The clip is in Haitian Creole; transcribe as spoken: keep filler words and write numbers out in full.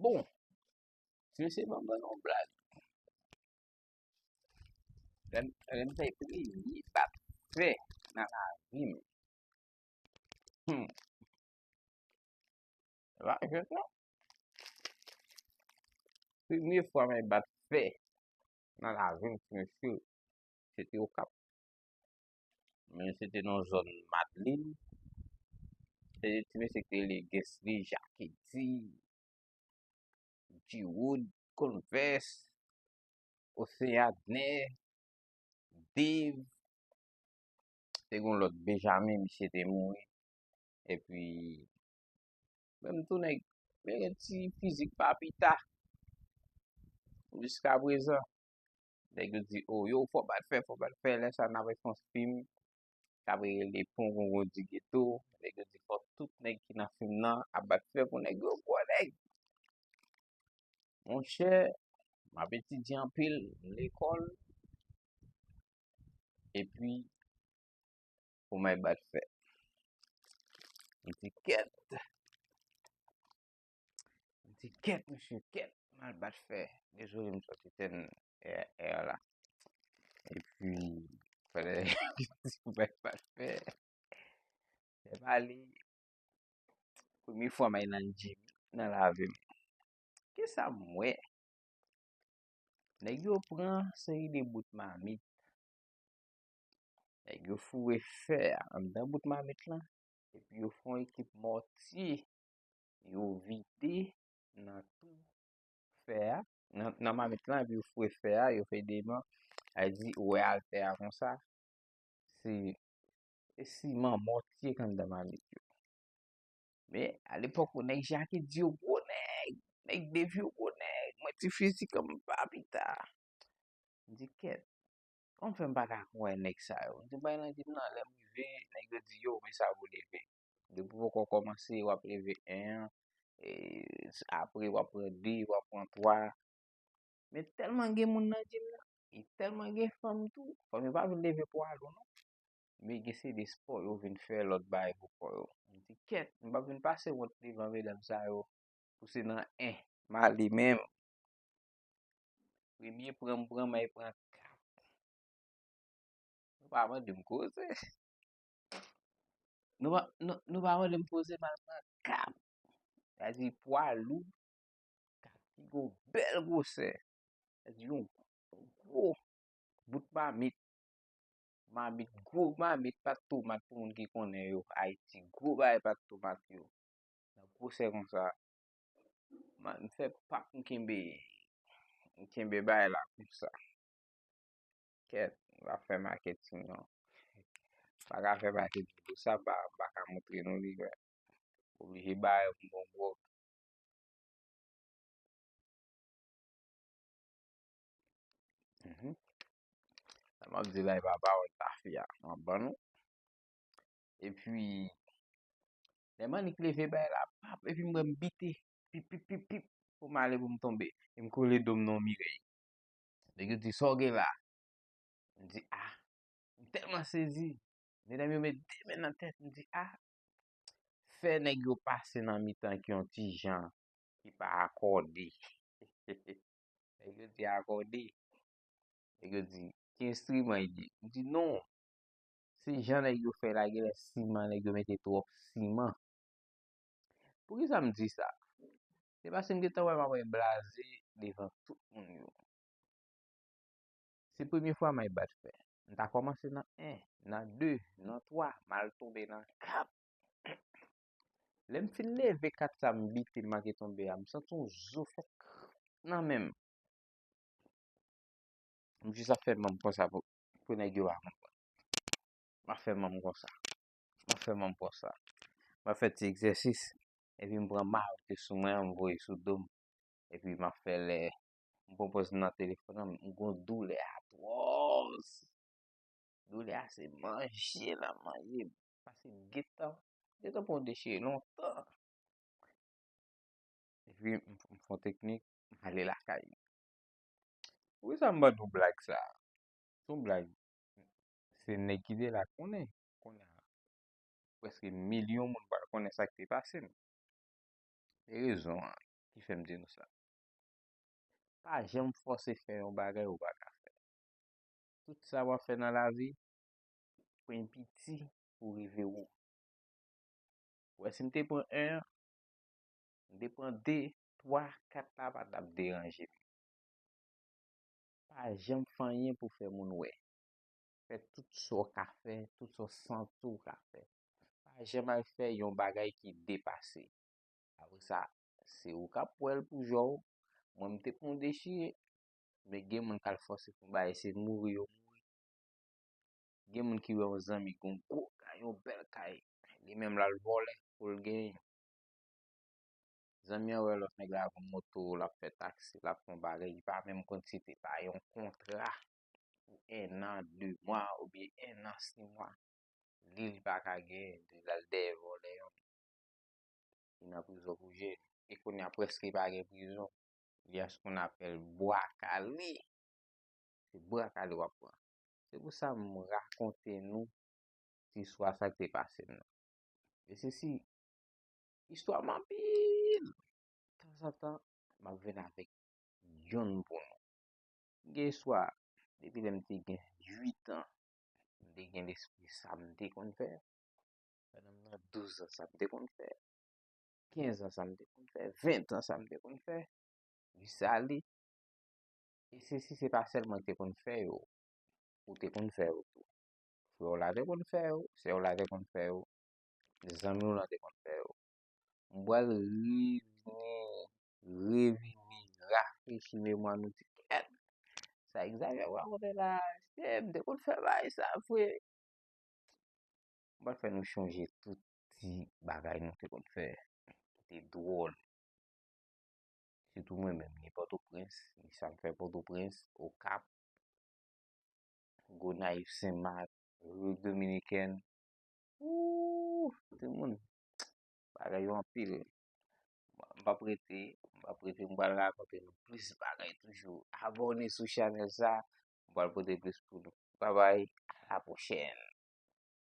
Bon, ti mesye ban m yon blag. Lè m, lè m fè premye bat fè nan lavi m. Hmm. Se pa jwèt non. Premye fwa mwen bat fè nan lavi m, ti mesye, se te Okap. Men se te nan zòn Madlin. Se te ti mesye ki te rele Guesly, Jaketi, G-Wood, Converse, Ocean Adner, Dave, te gen yon lòt Benjamin, misye te mouri. Epi, menm tou nèg, men gen ti fizik pa pita. Jiska prezan, nèg yo di, "O, yo, fò bat fè, fò bat fè." Lè sa, n ap wè se yon fim, k ap rele Pon Gongon di Geto. Nèg yo di, "Fò tout nèg ki nan fim nan ap bat fè pou nèg yo gwo nèg." Monchè, m ap etidye anpil lekòl, epi pou m al bat fè. M di, "Kèt." M di, "Kèt, mesye, kèt, m al bat fè." Dezole, m soti tèn è, è la. Epi, fèlè, m al bat fè. Lè m ale, premye fwa m al nan gym nan lavi m. Kisa m wè? Nèg yo pran seri de bout mamit. Nèg yo foure fè a anndan bout mamit lan, epi yo fè yon ekip mòtye, yo vide nan tou fè a, nan, nan mamit lan, epi yo foure fè a, yo fè de man, a di, ou wè altè a konsa, se, se siman mòtye k anndan mamit yo. Men, alepòk, nèg Jaketi yo gwo nèg, nèg Dave yo gwo nèg, mwen ti fizik an m pa pita. M di, "Kèt, kòman fè m pa ka konn wè nèg sa yo?" M di, "M pral nan gym nan." Lè m rive, nèg yo di, "Yo, men sa pou leve. Depi w poko kòmanse, w ap leve en an, e, apre w ap pran de, w ap pran twa." Men tèlman gen moun nan gym nan, e tèlman gen fanm tou, fanm yo pa vin leve pwa lou non. Men gen se de spò yo vin fè lòt bagay pou kò yo. M di, "Kèt, m p ap vin pase wont devan medam sa yo pou se nan en m ale menm." Premye pran m pran, m al pran kat. Nou pa mande m koze. Nou pa, nou, nou pa mande m koze, m al pran kat. Sa di pwa lou, kat ki gon bèl gwosè. Sa di yon gwo bout mamit. Mamit, gwo mamit pat tomat pou moun ki konnen yo. Ayiti, gwo bagay pat tomat yo. Nan gwosè konsa. Ma-, m fè pap m kenbe, m kenbe bagay la konsa. Kèt, m pa fè maketing non. Pa ka fè maketing pou sa, m pa, m pa ka montre nou li, men oblije ba yo m bon gwòg. Mhm. Sa m ap di la, e pa pawòl tafya m ap ban nou. Epi, lè m annik leve bay la, pap, epi m wè m bite, pip, pip, pip, pip, pou m ale pou m tonbe. E m kole do m nan yon mirèy. Nèg yo di, "Sa w gen la?" M di, "A." M tèlman sezi. Medam yo met de men nan tèt, m di, "A." Fè nèg yo pase nan mitan ki yon ti jan ki pa akòde. Nèg yo di akòde. Nèg yo di, "Ki enstriman li ye?" M di, "Non. Se jan nèg yo fè la, genlè siman, nèg yo mete twòp siman." Poukisa m di sa? Se paske m gentan wè m ap blaze devan tout moun yo. Se premye fwa m al bat fè. M ta kòmanse nan en, nan de, nan twa, m al tonbe nan kat. Lè m fin leve kat sa, m bite, m manke tonbe a, m santi yon zo fè k nan men m. M jis ap fè manm konsa pou, pou nèg yo pa konprann. M ap fè manm konsa. M ap fè manm konsa. M ap fè ti egzèsis. Epi m pran mayo ki sou mwen an, m voye sou do m. Epi m ap fè lè m pran pòz nan telefòn nan, m gon doulè atwòs. Doulè a se manje l ap manje m. Paske m gentan, gentan pran yon dechire lontan. Epi m, m fè yon teknik, m ale lakay. Poukisa m ban nou blag sa? Se yon blag. Se nèg ki te la konnen. Kounye a, prèske milyon moun pral konnen sa k te pase m. E rezon an. ki fè m di nou sa. Pa janm fòse fè yon bagay ou pa ka fè. Tout sa w ap fè nan lavi, pwen piti pou rive ou. Ou wè, si m te pran en an, m te pran de, twa, kat la pa t ap deranje m. Pa janm fè anyen pou fè moun wè. Fè tout sa w ka fè, tout sa w santi w ka fè. Pa janm al fè yon bagay ki depase. Apre sa, se ou k ap wè l pou jò w. Mwen, m te pran yon dechire, men gen moun k al fòse pou bagay se mouri yo mouri. Gen moun ki wè yon zanmi gen yon gwo kay, yon bèl kay, li menm l al vòlè pou l genyen. Zanmi an wè lòt nèg la gon moto, l ap fè taksi, l ap fè yon bagay, li pa menm konn si te pa yon kontra pou en an, de mwa oubyen en an, sis mwa. Li, li pa ka genyen, li al dèyè vòlè yo. Li nan prizon pou je. E kounye a prèske pa gen prizon. Li a ce qu'on appelle bwa kale. Se bwa kale w ap pran. Se pou sa m rakonte nou ti istwa sa k te pase m nan. E se si istwa m anpil. Tanzantan, m ap vin avèk yonn pou nou. M gen istwa depi lè m te gen uit an. M te gen lespri sa m te konn fè. Pandan m nan douz an, sa m te konn fè. Kenz an, sa m te konn fè. Ven an, sa m te konn fè. Jis ale. E se si se pa sèlman te konn fè yo, ou te konn fè yo tou. Frè w la te konn fè yo, sè w la te konn fè yo, zanmi w lan te konn fè yo. M pral revini, revini, rafrechi memwa nou ti kèt. Sa Xavier rakonte la, se m te konn fè bagay sa vre. M pral fè nou chonje tout ti bagay nou te konn fè, ki te dwòl. Sitou mwen menm, ni Pòtoprens, ni sa m fè Pòtoprens, Okap, Gonayiv, Senmak, Repiblik Dominikèn. Ooh, timoun, bagay yo anpil. M p ap rete, m p ap rete, m pral rakonte nou plis bagay toujou. Abòne sou chanèl sa, m pral pote plis pou nou. Babay, a la pwochèn.